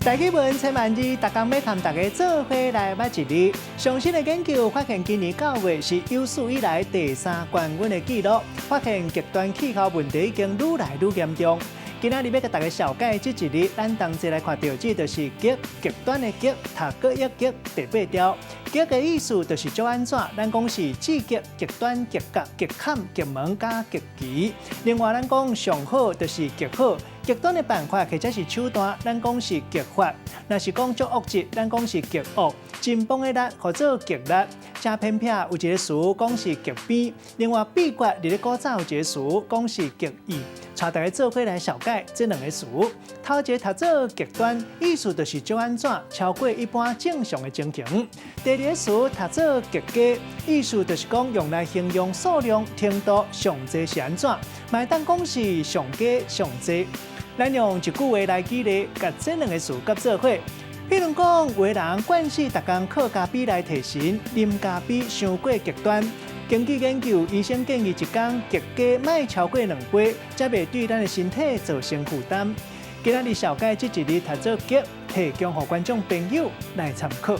台語文千萬字，逐工欲和大家做伙來捌一字。上新的研究發現，今年9月是有史以來第三懸溫的紀錄，發現極端氣候問題已經愈來愈嚴重。今仔日欲共大家紹介這一字，咱同齊來看著這就是極，極端的極，讀閣一極第八調。極的意思就是足按怎，咱講是至極、極端、極角、極坎、極門佮極其。另外，咱講上好就是極好。極端的辦法或者是手段，咱講是極法；若是講足惡質，咱講是極惡。緊繃的力，號做極力。誠偏僻有一个詞講是極邊。另外，秘訣佇咧古早有一个詞講是極意。帶大家做伙來紹介這兩个詞。頭一个讀做極端，意思就是足按怎，超過一般正常的情形。第二个詞讀做極佳，意思就是講用來形容數量、程度上濟是按怎，嘛會當講是上佳、上濟。咱用一句話來舉例，共這兩个詞結做伙。譬如講，有的人慣勢逐工靠咖啡來提神，啉咖啡傷過極端。根據研究，醫生建議一工極佳莫超過兩杯，才袂對咱的身體造成負擔。今仔日紹介這一字讀做極，提供予觀眾朋友來參考。